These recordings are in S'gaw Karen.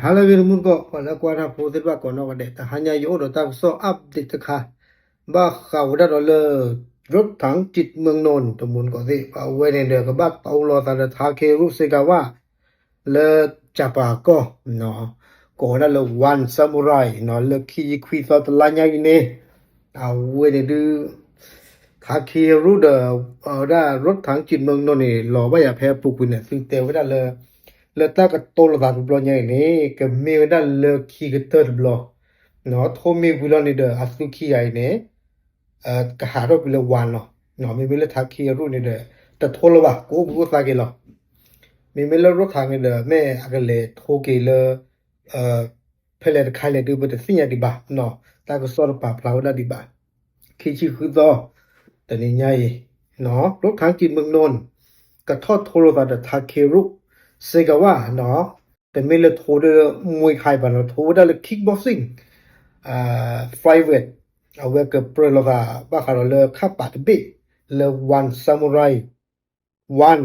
ဟါလၢအဂ့ၤ တမူတကိး ပှၤလၢကွၢ်တၢ်ဖိသ့ၣ်တဖၣ်ကိးနီၢ်ဂၤဒဲး, တဟါညါယအိၣ်ဒီးတၢ်ကစီၣ် update တခါ ဘၣ်ဃးဝဲဒၣ်ဒီးလၢ ရူးထၢင် ကံးမုၢ်နိၣ် တမူတကိးသ့ၣ်, အဝဲန့ၣ်ဒီး ကဘၣ်တီလိာ်သးဒီး ထးခ့ရူၣ် စ့ကၤဝါ လၢကၠၤပၤကီၢ် ကိးဝဲဒၣ်လၢ One Samurai လၢခံဆံခွံသီတလါညါအံၤန့ၣ်, အဝဲန့ၣ်ဒုး ထးခ့ရူၣ်ဒီး အဝဲဒၣ် ရူးထၢင် ကံးမုၢ်နိၣ်န့ၣ် လီၤဘၣ်ယၤဖဲအပူၤကွံာ်န့ၣ် သုတဲဝဲဒၣ်လၢ လၢတၢ်ကတိၤလိာ်သးတဘျီညါအံၤန့ၣ် ကမ့ၢ်ဝဲဒၣ်လၢခံကတၢၢ်တဘျီ, ထိၣ်မ့ၢ်ဝံၤလီၤန့ၣ်ဒီး အသုခံဂၤအံၤန့ၣ် ကဟးထီၣ်ကွံာ်လၢ One လီၤ. မ့မ့ၢ်လၢထးခ့ရူၣ်န့ၣ်ဒီး တထိလၢၤဘၣ်, ကအိၣ်ဘှံးအိၣ်သါက့ၤလီၤ. မ့မ့ၢ်လၢရူးထၢင်န့ၣ်ဒီး မ့ၢ်အကလဲၤထိက့ၤလၢ ဖဲလဲၣ်တခါလဲၣ်ဒုး ပတသ့ၣ်ညါဒံးဘၣ်, တၢ်ကစီၣ်တပာ်ဖျါဝဲဒၣ်ဒံးဘၣ်. ခံဆံဃုသီ တနံၤညါအံၤ ရူးထၢင် ကံးမုၢ်နိၣ် ကထီၣ်ထိလိာ်သးဒီး ထးခ့ရူၣ် စ့ကၤဝါ တမ့ၢ်လၢထိဒီး Muay Thai ဘၣ်နီၤ, ထိဝဲဒၣ်လၢ kickboxing, flyweight, အဝဲကပြၢလိာ်သးဘၣ်ဃးဒီးလၢခးပာ်တဘ့ၣ် လၢ One Samurai One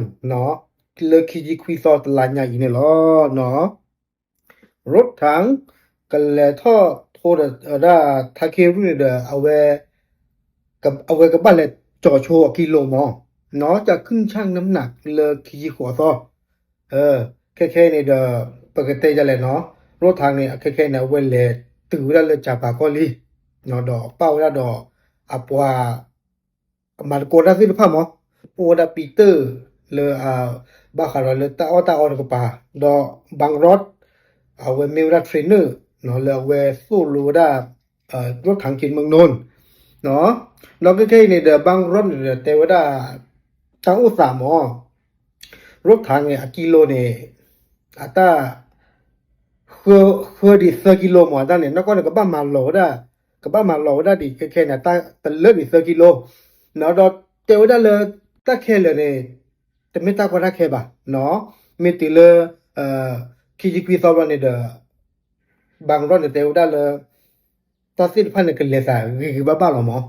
လၢခံဆံခွံသီတလါညါအံၤန့ၣ်လီၤ. ရူးထၢင် ကလဲၤထီၣ်ထိဒီးဒၣ် ထးခ့ရူၣ်န့ၣ်ဒီး အဝဲ အဝဲကဘၣ်လဲၤကၠီၤဆိအကံလိမး, နီၢ် ကၠးခုၣ်ဆၣ်နမနၤလၢခံဆံဃိးသီ, ခဲခဲအံၤန့ၣ်ဒီး ပကတဲယၤလဲၣ်နီၢ်, ရူးထၢင်န့ၣ် အခဲခဲအံၤန့ၣ် အဝဲလဲၤတုၤဝဲဒၣ်လၢကၠၤပၤကီၢ်လံ, ဒီးပာ်ဝဲဒၣ်ဒီး အပှၤ အမၤသကိးတၢ်သ့ၣ်တဖၣ်မး, အိၣ်ဝဲဒၣ်ပံတၢၣ်လၢ ဘၣ်ဃးဒီးလၢတၢ်အီၣ်တၢ်အီတကပၤ, ဒီး ဘၣ်ရီး အဝဲမ့ၢ်ဝဲဒၣ် trainer လၢအဝဲသိၣ်လိဝဲဒၣ် ရူးထၢင် ကံးမုၢ်နိၣ်, ဒီးခဲခဲအံၤန့ၣ်ဒီး ဘၣ်ရီးန့ၣ်ဒီးတဲဝဲဒၣ် တၢ်အိၣ်သးမး, ရူးထၢင်န့ၣ် အကံလိန့ၣ် အတၢ် ဃၢဒံးသၢကံလိမး အတၢ်န့ၣ် နီၢ်ကီၢ်န့ၣ် ကဘၣ်မၤလီၤဝဲဒၣ်, ကဘၣ်မၤလီၤဝဲဒၣ်ဒံး ခဲခဲန့ၣ် တၢ်တလၢဒံးသၢကံလိ, ဒီးတဲဝဲဒၣ်လၢ တၢ်ခဲလၢာ်န့ၣ် တမ့ၢ်တၢ်ကီတၢ်ခဲဘၣ်, မ့ၢ်တုၤလၢ ခံဆံခွံသီဘျီန့ၣ်ဒီး ဘၣ်ရီးန့ၣ်တဲဝဲဒၣ်လၢ တၢ်သ့ၣ်တဖၣ်န့ၣ် ကလဲၤသးဂ့ၤဂ့ၤဘၣ်ဘၣ်လီၤမး,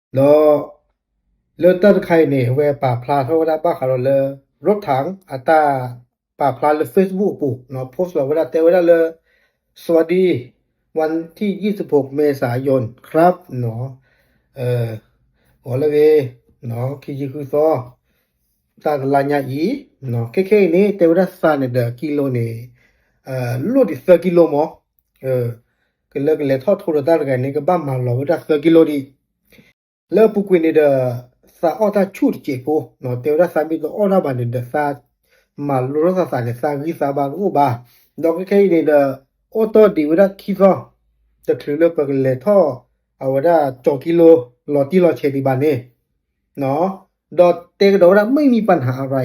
ဒီး လၢတၢ်တခါအံၤန့ၣ် အဝဲပာ်ဖျါထီၣ်ဝဲဒၣ်ဘၣ်ဃးဒီးလၢ ရူးထၢင် အတၢ်ပာ်ဖျါလၢ Facebook အပူၤ, post လီၤဝဲဒၣ်တဲဝဲဒၣ်လၢ สวัสดี วันที่ยี่สิบหกเมษายนครับ ဂီၤလၢအဂ့ၤ ခံဆံဃုသီ တၢ်တလါညါအံၤ, ခဲခဲအံၤန့ၣ် တဲဝဲဒၣ်သးန့ၣ်ဒီးကံလိန့ၣ် လိၣ်ဒံးသၢကံလိမး, ကလၢကလဲၤထီၣ်ထိဒီးတၢ်တဂၤန့ၣ် ကဘၣ်မၤလီၤဝဲဒၣ်သၢကံလိဒံး လၢအပူၤကွံာ်န့ၣ်ဒီး သးအီၣ်တၢ်ဆူၣ်တစဲးဖိ, တဲဝဲဒၣ်သးမ့ၢ်တအီၣ်ဒၣ်ဘၣ်န့ၣ်ဒီး သးမၤလိထီၣ်သးသးန့ၣ် သးဂံၢ်သးဘါတအိၣ်ဘၣ်, ဒီးခဲခဲအံၤန့ၣ်ဒီး အိၣ်တီၢ်ဒံးဝဲဒၣ်ခံသီ, တချုးလၢပကလဲၤထီၣ် အဝဲဒၣ်ကၠီၤကံလိ လီၤတံၢ်လီၤဆဲးဒံးဘၣ်န့ၣ် ဒီးတဲကဒီးဝဲဒၣ် ไม่มีปัญหาอะไร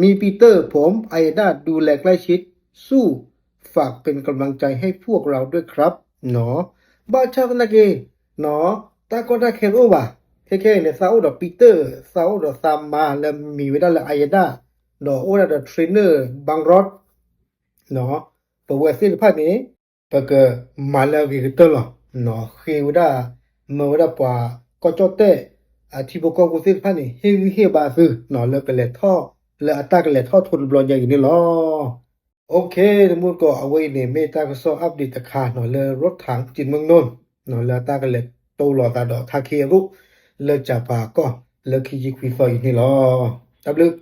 มีปีเตอร์ ผม อายาด้า ดูแลใกล้ชิด สู้ ฝากเป็นกำลังใจให้พวกเราด้วยครับ ဘၣ်ဆၣ်သနာ်က့ တၢ်ကီတၢ်ခဲတအိၣ်ဘၣ်, ခဲခဲအံၤန့ၣ် သးအိၣ်ဒီးပံတၢၣ်, သးအိၣ်ဒီးသးမါလၢမံၤဝဲဒၣ်လၢအယဒၣ်, ဒီးအိၣ်ဝဲဒၣ်ဒီး trainer ဘၣ်ရီး, ပဝဲသ့ၣ်တဖၣ်န့ၣ် ပကမၤလၢအဂ့ၤကတၢၢ်လီၤ, ဃ့ဝဲဒၣ်, မၢဝဲဒၣ်ပှၤကီၢ်ကၠီၣ်တဲၣ် အထံဖိကီၢ်ဖိသ့ၣ်တဖၣ်န့ၣ် ဟ့ၣ်ဂံၢ်ဟ့ၣ်ဘါသု လၢကလဲၤထီၣ်, လၢအတၢ်ကလဲၤထီၣ်ထိတဘျီညါအံၤန့ၣ်လီၤ. အိၣ်ခ့ တမူတကိး အဝဲအံၤန့ၣ် မ့ၢ်တၢ်ကစီၣ် update တခါ လၢ ရူးထၢင် ကံးမုၢ်နိၣ် လၢအတၢ်ကလဲၤတိလိာ်သးဒီး ထးခ့ရူၣ် လၢကၠၤပၤကီၢ် လၢခံဆံခွံသီအံၤန့ၣ်လီၤ. တၢ်ဘျုး